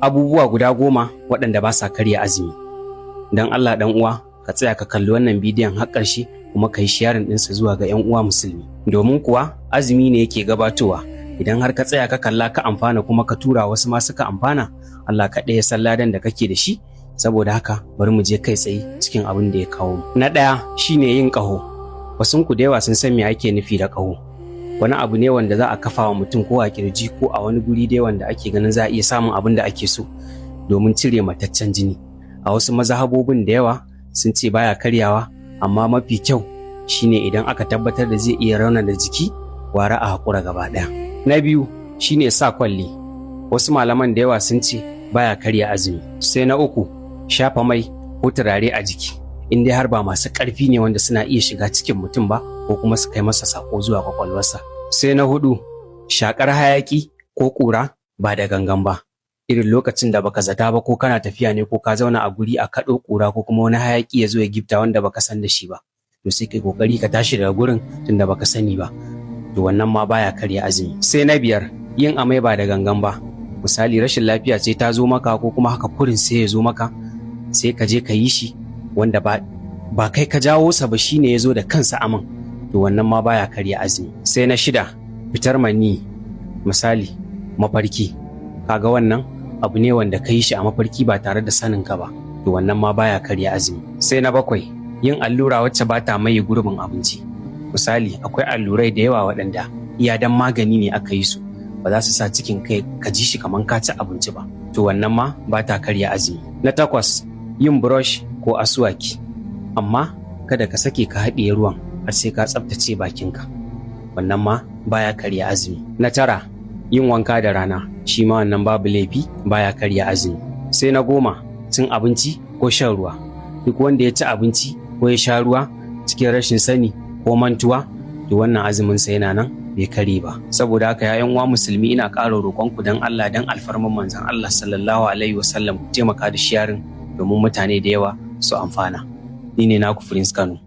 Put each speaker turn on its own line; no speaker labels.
Abubuwa guda 10 waɗanda ba sa karya azumi. Don Allah, ɗan uwa, ka tsaya ka kalli wannan bidiyon har ƙarshe, kuma ka yi sharing ɗinsa zuwa ga 'yan uwa musulmi. Domin kuwa azumi ne yake gabatowa. Idan har ka tsaya ka kalla, ka amfana, kuma ka tura wasu ma suka amfana, Allah kaɗai ya san ladan da kake da shi. Saboda haka bari mu je kai tsaye cikin abin da ya kawo mu. Na ɗaya shine yin ƙaho. Wasun ku da yawa sun san me ake nufi da ƙaho. Wani abu ne wanda za a kafa wa mutum ko a kirji ko a wani guri dai wanda ake ganin za a iya samun abin da ake so domin cire mataccen jini. A wasu mazhabobin da yawa sun ce baya karyawa, amma mafi kyau shine idan aka tabbatar da zai iya raunana jiki, gwara a haƙura gaba ɗaya. Na biyu shine sa kwalli. Wasu malaman da yawa sun ce baya karya azumi. Sai na uku, shafa mai ko turare a jiki, in dai har ba masu ƙarfi ne wanda suna iya shiga cikin mutum ba ko kuma su kai masa sako zuwa kwakwalwarsa. Sai na hudu, shakar hayaki ko ƙura ba da gangan ba. Irin lokacin da baka zata ba, ko kana tafiya ne ko ka zauna a guri, a kaɗo ƙura ko kuma wani hayaki ya zo ya gifta wanda baka san da shi ba. To sai kai kokari ka tashi daga gurin tunda baka sani ba. To wannan ma baya karya azumi. Sai na biyar, yin amai ba da gangan ba. Misali, rashin lafiya ce ta zo maka ko kuma haka kurin sai ya zo maka, sai ka je ka yi shi wanda ba kai ka jawo sa ba, shine ya zo da kansa aman, to wannan ma baya karya azumi. Sai na shida, fitar manni. Misali, mafarki, kaga wannan abu ne wanda ka yi shi a mafarki ba tare da sanin ka ba, to wannan ma baya karya azumi. Sai na bakwai, yin allura wacce ba ta maye gurbin abinci. Misali, akwai allurai da yawa waɗanda iya dan magani ne aka yi su, ba za su sa cikin kai ka ji shi kaman ka ci abinci ba, to wannan ma ba ta karya azumi. Na takwas, yin brush ko asuwaki, amma kada ka sake ka haɗiye ruwan har sai ka tsaftace bakinka, wannan ma baya karya azumi. Na tara, yin wanka da rana, shi ma wannan babu laifi, baya karya azumi. Sai na 10, cin abinci ko shan ruwa. Duk wanda ya ci abinci ko ya sha ruwa cikin rashin sani ko mantuwa, to wannan azumin sa yana nan, bai kare ba. Saboda haka, ya uwa musulmi, ina ƙara roƙon ku dan Allah, dan alfarman manzon Allah sallallahu alaihi wasallam, ku taimaka da sharing domin mutane da yawa su amfana. Ni ne naku Prince Kano.